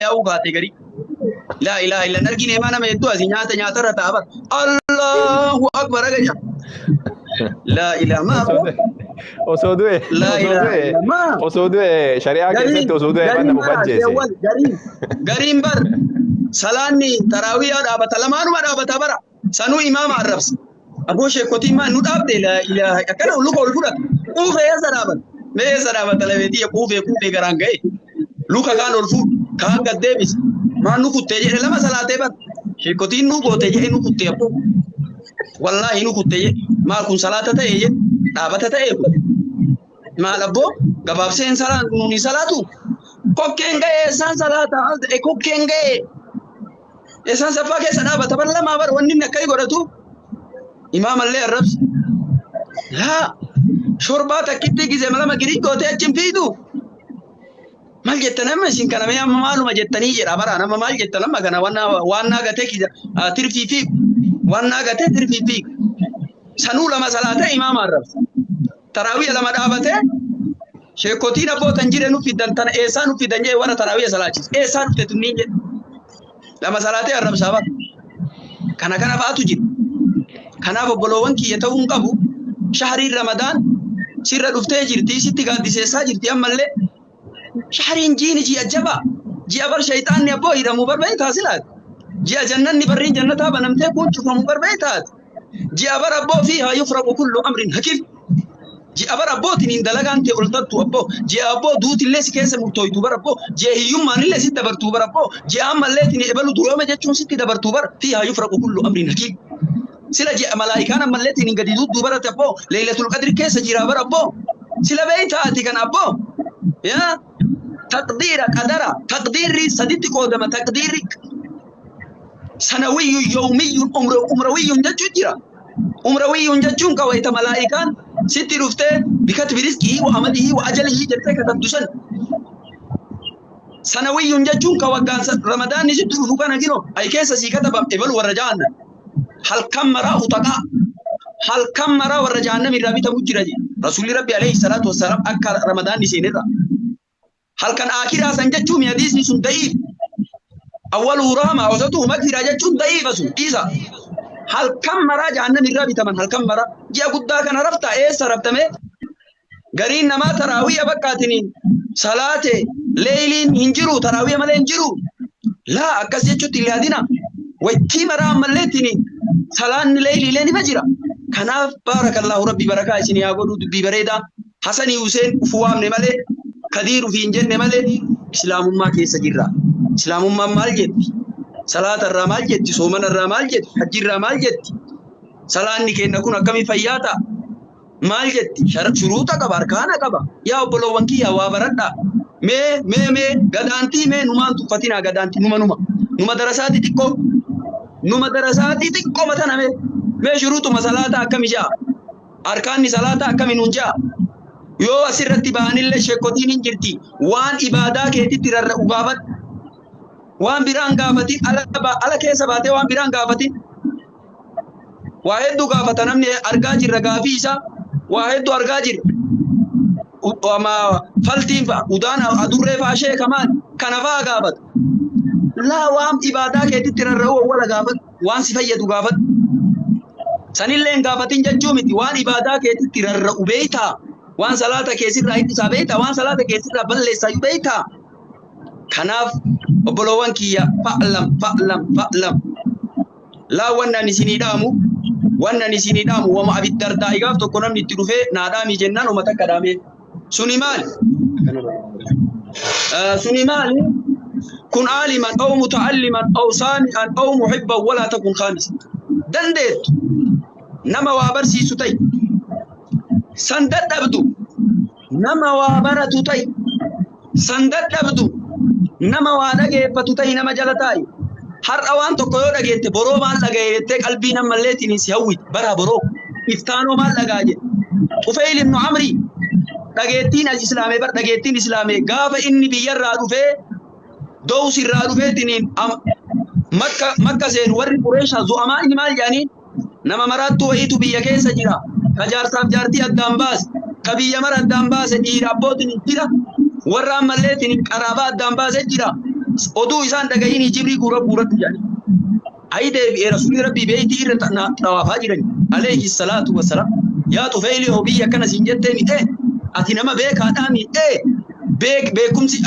Yaa'uu kaate garii. Laa ilaaha illa hin argine maa nama hedduu asii nyaata nyaatarra ta'a bar. Allahu akbar aga jedha. Laa ilaaha maa Osoo du'e Laa osoo ilaaha du'e illa maa. osoo du'e shari'aa keessatti osoo du'e Gariin banna bara ajjeese. seewwan gariin gariin bar salaanni taraawiyaa dhaabata lamaanuma dhaabata bara sanuu imaama arrabsa. Aboo sheekotiin maa nu dhaabde laa ilaaha akkana luka ol fudhata. Quufee eessa dhaabata? Mee eessa dhaabata lameetii quufee quufee garaan ga'e. Luka kaan ol fuudhu kaan gad deebisa. Maan nu kuttee jedhe lama salaatee bar. Sheekotiin nu goote jedhe nu kuttee abboo. Wallaahi nu kuttee jedhe maal kun salaata ta'e jedhe dhaabata ta'e kun. Maal abboo gabaabsee hin salaatu nuun hin salaatu. Kokkeen ga'e eessaan salaata kokkeen ga'e. Eessaan saffaa keessa dhaabata bar lamaa bar wanni inni akkasii godhatu imaamallee arrabsa. Laa shorbaa takkitti gizee lama girii gootee achi hin fiidu. Maal jettan amma isin kana mee amma maaluma jettanii jedha baraan amma maal jettan amma kana waan naa gatee tirfii fiigu waan naa gatee tirfii fiigu. Sanuu lama salaatee imaama arrabsa. Taraawiya lama dhaabatee sheekotiin abbootan jire nu fidan tana eessaa nu fidan jee warra taraawiya salaachise eessaa dhufte tunniin jedhe. Lama salaatee arrabsaa bara. Kana kana fa'aatu jira. Kanaaf obboloowwan kiyya ta'uu hin qabu. Shahriin Ramadaan sirra dhuftee jirti sitti gaaddiseessaa jirti ammallee. Shahriin jiini ji'a jabaa. Ji'a bar shayxaanni abboo hidhamuu bar beektaa silaati. Ji'a jannanni barriin jannataa banamtee kun cufamuu bar beektaati. Ji'a bar abboo fi haa yufraqu kullu amrin hakiim. Ji'a bar abbootiin hin dalagaan ta'e ol tattu abboo. Ji'a abboo duutillee si keessa murtooytu bar abboo. Ji'a hiyyummaanillee sitti dabartuu bar abboo. Ji'a ammallee ittiin ebalu duroome jechuun sitti dabartuu bar fi haa yufraqu kullu amrin hakiim. Sila ji'a malaayikaan ammallee ittiin hin gadi duudduu barate abboo. Leeylatul qadri keessa jira bar abboo. Sila beeytaati kan abboo. Yaa taqdiira qadara taqdiirri saditti qoodama taqdiirri sanawiyyun yawmiyyun umrawiyyun jechuun jira. Umrawiyyun jechuun ka wayita malaayikaan sitti dhuftee bikatbi rizqii wa amalihi wa ajalihi jettee katabdu san. Sanawiyyun jechuun ka waggaan ramadaanni sitti dhufu kana kino ay keessa sii katabam ebalu warra jahannam. Halkan maraa utaqaa halkan maraa warra jahannam irraa bitamu jira jedhe. Rasuulli Rabbi alayhi salaatu wassalaam akka ramadaanni seenirra. Halkan aakiraa san jechuun hadiisni sun da'iif. Awwaluhu rahma awsatuhu magfiraa jechuun da'iifa sun dhiisa. Halkan maraa jahannam irraa bitaman halkan maraa. Ji'a guddaa kana rafta eessa raftame? Gariin namaa taraawiya bakkaatiniin salaate leeyliin hin jiru taraawiya malee hin jiru. Laa akkas jechuutti hin yaadina. Waytii maraa ammallee ittiin salaanni leeyliilee nima jira. Kanaaf baarakallaahu rabbi barakaa isin haa godhuu dubbii bareedaa. Hasanii Huseen ufu waamne malee Kadiir ufii hin jenne malee islaamummaa keessa jirra. Islaamummaan maal jetti? Salaata irraa maal jetti? Soomana irraa maal jetti? Hajji irraa maal jetti? Salaanni keenya kun akkamii fayyaa ta'a? Maal jetti? Shuruuxa qaba, arkaana qaba. Yaa obboloowwan kiyya waa baradhaa. Mee mee mee gadaantii mee numaan tuffatinaa gadaantii numa numa. Numa darasaatii xiqqoo. Numa darasaatii xiqqoo matana mee. Mee shuruuxuma salaataa akkami ja'a? Arkaanni salaataa akkami nuun ja'a? Yoo asirratti ba'anillee sheekotiin hin jirti. Waan ibaadaa keetitti rarra'u gaafadhu. Waan biraan gaafatin ala keessa baatee waan biraan gaafatin. Waa hedduu gaafata namni argaa jirra gaafii isaa. Waa hedduu argaa jirra. Faltiin fa'a udaan adurree fa'a sheeka maal kana fa'a gaafata. Laa waan ibaadaa keetitti rarra'u awwala gaafadhu. Waan si fayyadu gaafadhu. Sanillee hin gaafatin jechuu miti waan ibaadaa keetitti rarra'u beektaa. Waan salaata keessirraa hir'isaa beektaa. Waan salaata keessirraa balleessaayyuu beektaa. Kanaaf obboloowwan kiyya fa'lam fa'lam fa'lam. Laa wanni ani isinii dhaamu wanni ani isinii dhaamu wama abiddardaa gaaf tokko namni itti dhufee naa dhaami jennaan uma takka dhaamee. Suni maali? Suni maali? Kun aaliman aw muta'alliman aw saami'an aw muhibban walaa takun khaamisa. Dandeettu nama waa barsiisu ta'i. San dadhabdu nama waa baratu ta'i. San dadhabdu nama waa dhageeffatu ta'i nama jala taa'i. Har'a waan tokko yoo dhageette boroo maal dhagaye jettee qalbii namalleetiin si hawwiti bara boroo iftaanoo maal dhagaa jedhe. Xufeyl ibnu Amrii dhageettiin as islaamee bar dhageettiin islaamee gaafa inni biyyarraa dhufee Dows irraa dhufeetiin makka makka seenu warri Qureeshaa zu'amaa inni maal jedhanii nama maraattuu wayiitu biyya keessa jira ka jaarsaaf jaartii addaan baase ka biyya mara addaan baase dhiira abbootiin jira warra ammalleetiin qaraabaa addaan baase jira. Oduu isaan dhagayinii jibrii guura guuradhu jedhani. Ayi deebi'ee rasuulli rabbii beeytii irra xawaafaa jiran alayhi salaatu wassalaam. Yaa Tufeeyli hoo biyya akkana siin jettee mi'ee ati nama beekaadhaa mi'ee beek beekumsi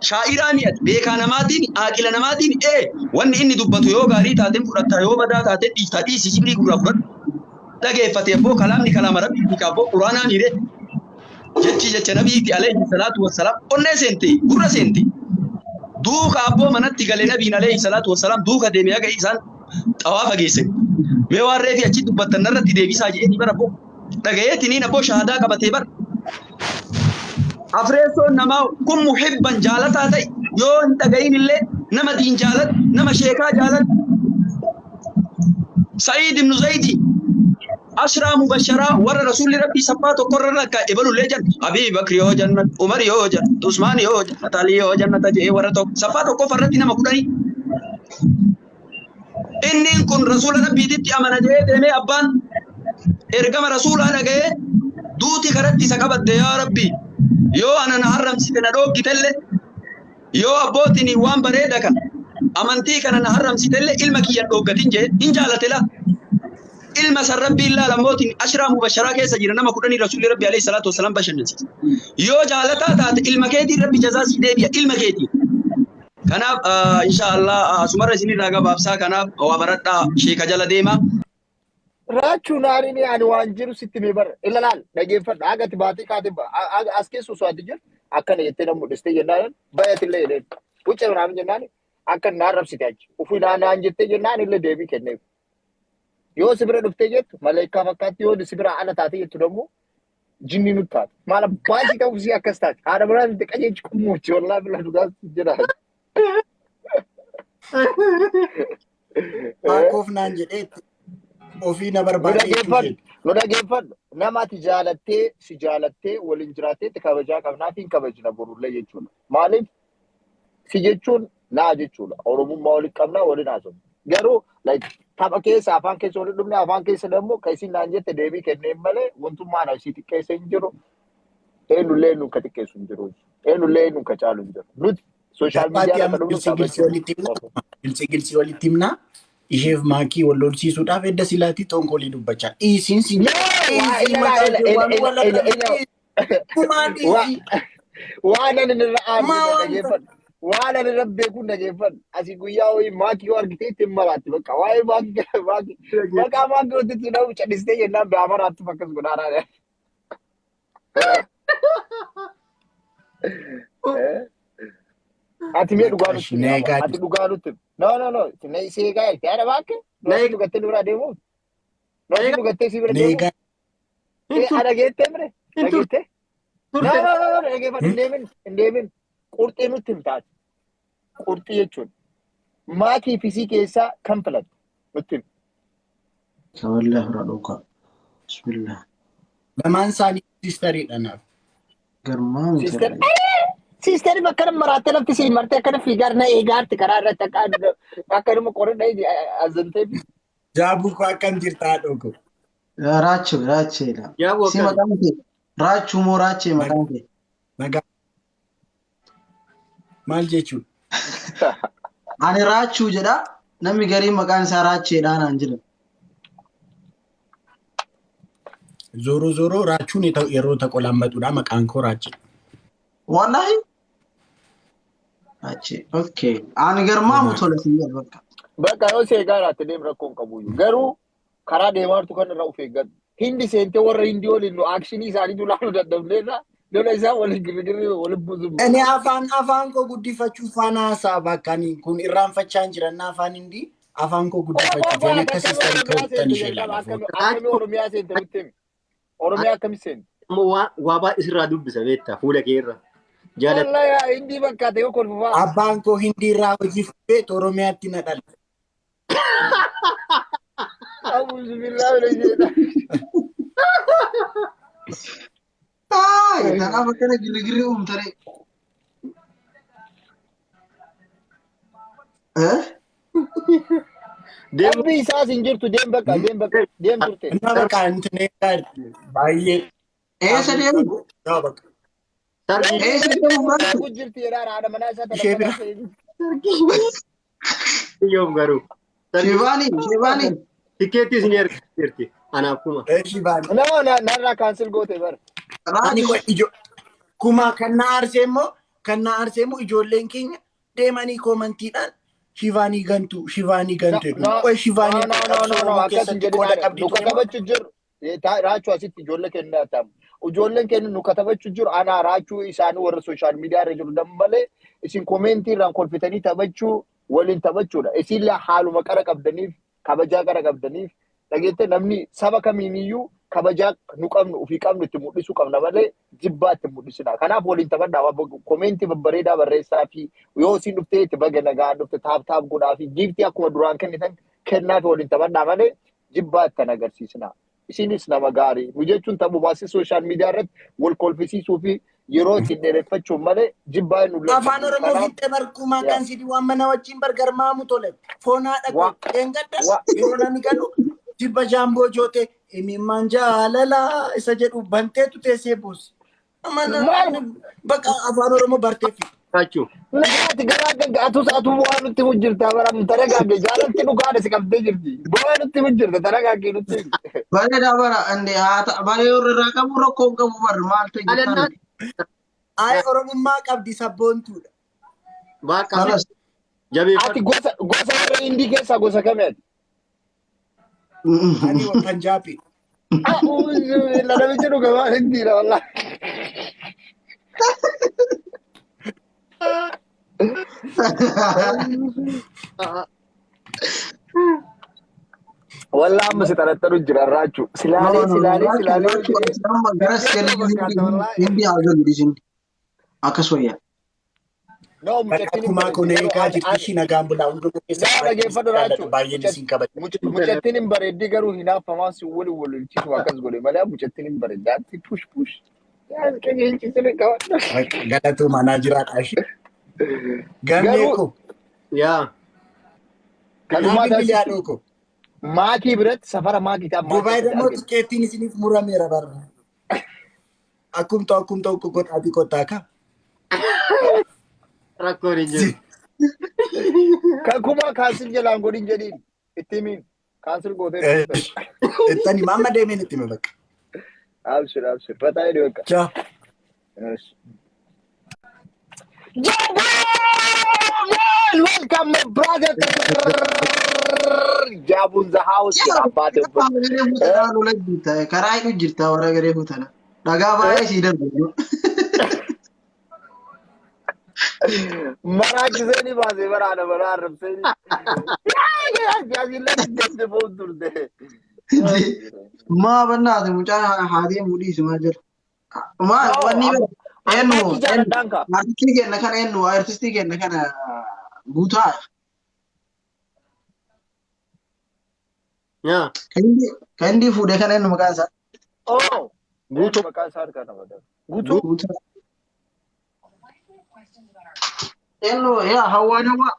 shaa'iraa mi ati beekaa namaatiin aaqila namaatiin ee wanni inni dubbatu yoo gaarii taateen fudhatta yoo badaa taateen dhiiftaa dhiisi jibrii gurraa fudhadhu. Dhageeffate abboo kalaamni kalaama rabbiiti ka abboo quraanaa miire jechi jecha nabiiti alayhi salaatu wassalaam onnee seente gurra seente. Duuka abboo manatti gale nabiin alayhi salaatu wassalaam duuka deeme haga isaan xawaafa geessan. Mee waan reefi achi dubbattan narratti deebisaa jedhee bara abboo. Dhagayeetiniin abboo shahaadaa qabatee bara. Afreessoon namaa kun muhibban jaalataa ta'e yoo hin dhagayin illee nama diin jaaladhu nama sheekaa jaaladhu. Sa'iid ibnu Zaydi ashraa mubasharaa warra rasuulli rabbii saffaa tokkorra rakka ebalullee jan Abii Bakri yoo jannat Umar yoo jannat Usmaan yoo jannat Ali yoo jannata jedhee warra tokko saffaa tokkoffaa irratti nama kudhanii. Inni kun rasuula rabbiititti amana jedhee deemee abbaan ergama rasuulaa dhaga'ee duuti karatti isa qabatte yaa rabbi yoo ana na harramsite na dhooggitellee yoo abbootiin waan bareeda kana amantii kana na harramsitellee ilma kiyya hin dhooggatin jedhee hin jaalate laa. Ilma san rabbiin laala ammootiin ashraa mubasharaa keessa jira nama kudhanii rasuulli rabbi alayhi salaatu wasalaam bashannansiise. Yoo jaalataa taate ilma keetiin rabbi jazaa sii deebi'a ilma keetiin. Kanaaf insha Allah asumarra isinirraa gabaabsaa kanaaf waa baradhaa sheeka jala deema. Raachuu naariin ani waan jiru sitti mee bara. Ila laal dhageeffadhu. Haga ati baatee kaatee as keessa osoo ati jirtu akkana jettee na mul'istee jennaan bayatillee jedheen. Wucce naan jennaan akka naan rabsite achi. Ufii naan jettee jennaan illee deebii kenneef. Yoo si bira dhuftee jettu maleekaa fakkaatti yoo si bira ala taatee jettu dammoo jinni nutti taate. Maal abbaa isii ta'uuf isii akkas taate. Haadha biraa itti qajeelchi qummuuchi wallaahi bilaa dhugaa jedha. Maakoof naan jedhee ofii na Nu barbaadee jechuu dhageeffadhu. keeti. Nu dhageeffadhu. Nama ati jaalattee si jaalattee waliin jiraattee itti kabajaa qabnaa fi hin kabajna borullee jechuudha. Maaliif si jechuun naa jechuudha. Oromummaa waliin qabnaa waliin haasofna. Garuu like tapha keessa afaan keessa waliin dhumne afaan keessa dammoo kan isin naan jette deebii kenneen malee wantummaa na isii xiqqeessa hin jiru. Eenyullee eenyuun ka xiqqeessu hin jiru. Eenyullee eenyuun ka caalu hin jiru. Nuti sooshaal Gabaatti miidiyaa irra amma ka dhumnu gilsii gilsii taphachuu walitti himnaa. qofa. Gilsii gilsii walitti himnaa. Isheef maakii wal lolsiisuudhaaf edda silaatii toonkolii dubbachaa. Dhiisiin siin No! jedha. Waa Dhiisii ila maqaa ila kee ila waan ila wal ila ila Kumaa waa dhiisii. waan ani irra aarsu Maa na waan dhageeffadhu. Waan ani irra beeku na dhageeffadhu. Asii guyyaa wayii maakii yoo argite itti hin maraatti bakka. Waa'ee maakii maakii maqaa maakii wanti itti dhabu cadhistee jennaan biraa maraatti akkas godhaa raadha. Ati mee dhugaa nutti himi amma. Neegaa Ati dhugaa nutti himi. No no no. Na si eegaa jirti. Haadha baakke. Nu asii dhugattee nu biraa deemuuf. Nu asii dhugattee si bira deemuuf. Neegaa Eh, a dhageettee mire? Dhageettee? No no no no dhageeffadhu hin deemin hin deemin. Qurxii nutti himta ati. Qurxii jechuun maakii fi sii keessaa kam filatta? Nutti himi. Tawalla irraa dhooqa. Bismillah. Lamaan isaanii siistariidha naaf. Garmaami Sister tola. siisteri bakka nama maraattee lafti siin martee akkana fiigaar na eegaarti karaa irratti akka akka nama qorra azantee. Jaabuu koo akkam jirta haadhoo koo? Raachuu raacheedha. Jaabuu Si akkam? maqaan kee raachuu moo raachee maqaan kee? Nagaa maal jechuudha? Ani raachuu jedha. Namni gariin maqaan isaa raacheedha naan jedha. Zooroo zooroo raachuun yeroo taqolammatudha maqaan koo raachee. Wallahi. Raachee. Okay. Ani garmaamu tola sin jedha bakka. Bakka yoo si eegaa jiraate deem rakkoon qabu. Garuu karaa deemaa jirtu kan irraa of eeggadhu. Hindi seentee warra hindii waliin nu aakshinii isaanii laaluu dadhabneerra lola isaan waliin girgirri waliin buusuuf. Ani afaan afaan koo guddifachuu faana haasaa bakka ani kun irraanfachaa hin jiran afaan hindii afaan koo guddifachuuf ani akka siistarii ta'uttan ishee ilaala. Akkamii Oromiyaa seente nutti himi. Oromiyaa akkamii seente? Ammoo waa waa baay'ee sirraa dubbisa beektaa fuula kee irra. Jaalladha. Wallahi hindii fakkaate yoo kolfufaa. Abbaan koo hindii irraa hojii fudhee Oromiyaatti na dhala. Abuuzubillahi mina sheexaan. Taa'e kanaaf akkana girgirri uumtare. Eh? Deemu Dubbii isaas hin jirtu deem bakka deem bakka deem turte. Innaa bakka inti baay'ee Eessa deemu? yaa bakka. Sargii Eessa deemu raachuu? Eegu jirti jedhaa haadha manaa isaa Ishee bira. yoom garuu. Sargii Shivaanii, Shivaanii. tikkeettii isin ergiteerti. Anaaf kuma. Eeshi baani. No, narraa cancel goote bara. Ani Raachuu. qoy ijo kuma kan na aarsee immoo kan na aarsee immoo ijoolleen keenya deemanii commentiidhaan Shivaanii gantu, Shivaanii gantu jedhu. No, Qoy Shivaanii no, no, no, no, akkas hin keessatti jedhin qooda haadha. qabdi Nu ture moo? katabachuu jiru. Raachuu asitti ijoollee kennaa ta'amu. Ijoolleen keenya nu katabachuu jiru. Anaa raachuu isaanii warra social media irra jiru malee isin commentii irraan kolfitanii taphachuu waliin taphachuudha. Isinillee haaluma qara qabdaniif, kabajaa qara qabdaniif, dhageette, namni saba kamiiniyyuu kabajaa nu qabnu ofii qabnu itti mul'isuu qabna malee jibbaa itti mul'isina. Kanaaf waliin taphadhaa, commentii babbareedaa barreessaa fi yoo isin dhuftee itti baga nagaa dhufte, tap tap godhaa fi giiftii akkuma duraan kennitan kennaa fi waliin taphadhaa malee jibbaa itti agarsiisina. Isinis nama gaarii. Nu jechuun taphumaas social media irratti wal kolfisiisuu fi yeroo ittiin dheereffachuun malee jibbaa nu Afaan Oromoo fixxe barkumaa kan sidii waan mana wajjin bargarmaamu tole. Foon haadha koo dheengadda yeroo namni galu jibba jaamboo joote imimmaan jaalalaa isa jedhu banteetu teessee buusi. Mana bakka afaan Oromoo bartee fi. Raachuu. Naati garaa gagga atus atuu bu'aa nutti hojjirta bara taragaagge jaalatti dhugaadha si qabdee jirti. Bu'aa nutti hojjirta taragaagge nutti. Bareedaa bara ande haa baree warra irraa qabu rakkoo hin qabu bar maal ta'e jettaan. Ay, Oromummaa qabdi, sabboontuudha. Bakka Kalas. jabeeffadhu. Ati gosa warra Hindii keessaa gosa kami ati? Ani Panjaabi. Namichi dhugamaa Hindiidha wallaahi. Wallaa amma si xaraxaru jira raachuu. Silaalee silaalee silaalee. Garas hindi haa galu dhiisin. Akkas wayyaa. No, mucattiin hin Akkuma kun bareeddi. eegaa jirti ishii nagaan bulaa hunduma keessa Naa dhageeffadhu raachuu. baay'een isin kabaja. Mucattiin hin bareeddi garuu hinaaffamaa si wali walichiisu akkas godhe malee mucattiin hin bareeddi. Ati push push. Yaa qajeelchisee qabadhu. Galatoo manaa jiraadha ishii. Gammee Garuu koo. Yaa. kanumaa Naa taasisu bilbilaadhoo koo. Maatii biratti safara maatii ta'a maatii Dubaay asitti immoo argina. tikeettiin isiniif murameera barra. Akkum ta'u akkum ta'u godhaatii kottaa ka. Rakkoon hin jiru. Kan kumaa cancel jalaan godhin jedhiin itti himiin cancel gootee. Ittani mamma deemeen itti hime bakka. Abshir, abshir. Fataa jedhi bakka. Ciao. Yes. Jaboo! Welcome, my brother. Jabuun the house. Abbaate Karaa hidhu jirta warra garee fuutana. Dhagaa baay'ee sii darbu. Maraachisee baasee baraana baraa arrabsee. Jaajila deemte booda turte. Maa bannaati mucaan haadhee mudhiisu maal jedha. Maa wanni eenyu Achi jaaladhaan kaa. artistii kenna kana, eenyu artistii kenna kana, guutaa. Yaa. Kan inni fuudhe kana eenyu maqaan isaa? Oh. Guutuu. Maqaan isaa harkaa nama dha. Guutuu. Guutaa. Eenyu yaa hawwaan hawwaa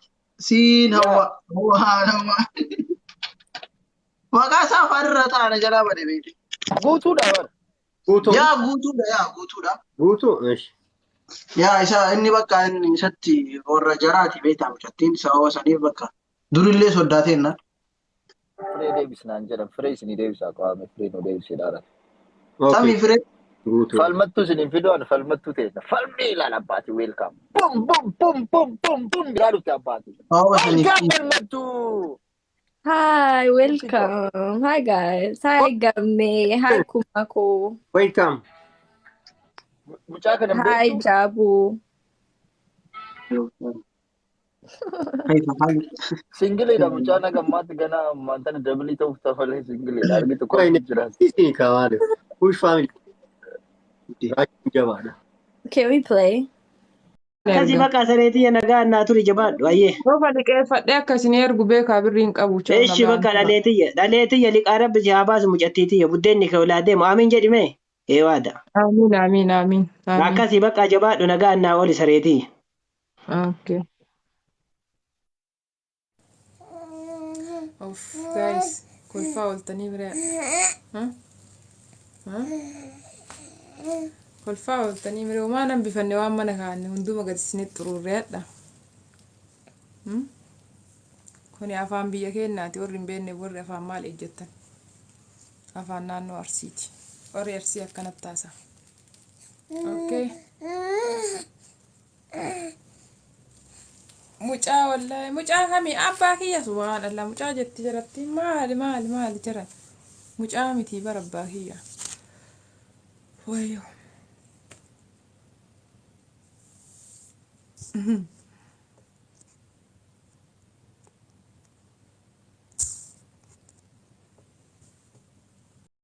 siin hawwaa hawwaan hawwaa. Maqaa isaa afaan irraa taa'ana jalaa bade beekte. Guutuudha bara. Guutuu. Yaa guutuudha, yaa guutuudha. Guutuu. Ish. Yaa isa inni bakka inni isatti warra jaraati beektaa, mucattiin sababa saniif bakka durillee soddaateen. Firee deebisnaan jedhan, firee isinii deebisaa qabaame, firee nu deebisee dhaara. Samii firee. Guutuu. Falmattuu isiniin fiduu, ani falmattuu ta'e. Falmii ilaala abbaati, welcome. Bum bum bum bum bum bum biraa dhufte abbaati. Sababa saniif. Welcome, falmattuu. Hi, welcome. Hi guys. Hi Gamme. Hi Kumako. Welcome. Mucaa kana hin Hi beektu? Jabu. Singleedha mucaan haga ammaatti gana maantana dabalii ta'uuf tafalee singleedha. Argitu Wayne. kolfi jira. Isin kawaale. Push family. Raachuun jabaadha. Can we play? Akkasii bakka sareetii nagaa annaa turi, jabaadhu ayyee. Rofa liqeeffadhee akka isin ergu beekaa, birrii hin qabu. Eeshi bakka dhaleetiyya dhaleetiyya liqaa rabbi si haa baasu, mucattiitiyya buddeenni kee olaa deemu, amiin jedhime eewaada. Amiin, amiin, amiin. Amiin. Akkasii bakka jabaadhu, nagaa annaa oli sareetiyya. Okay. Of guys, kolfaa ooltanii biraa. Huh? Huh? Kolfaa ooltanii miree homaa nan bifanne waan mana kaa'anne hunduma gadi isinitti xuruurree hadha. Kuni afaan biyya keenyaati, warri hin beekne, warri afaan maal ejjettan? Afaan naannoo Arsiiti. Warri Arsii akkanatti taasa. Okay. Mucaa, wallaahi mucaa kamii? Abbaa kiyya, subhaanallah, mucaa jetti jalatti. Maali maali maali jiran? Mucaa miti bara, abbaa kiyya. Wayyoo.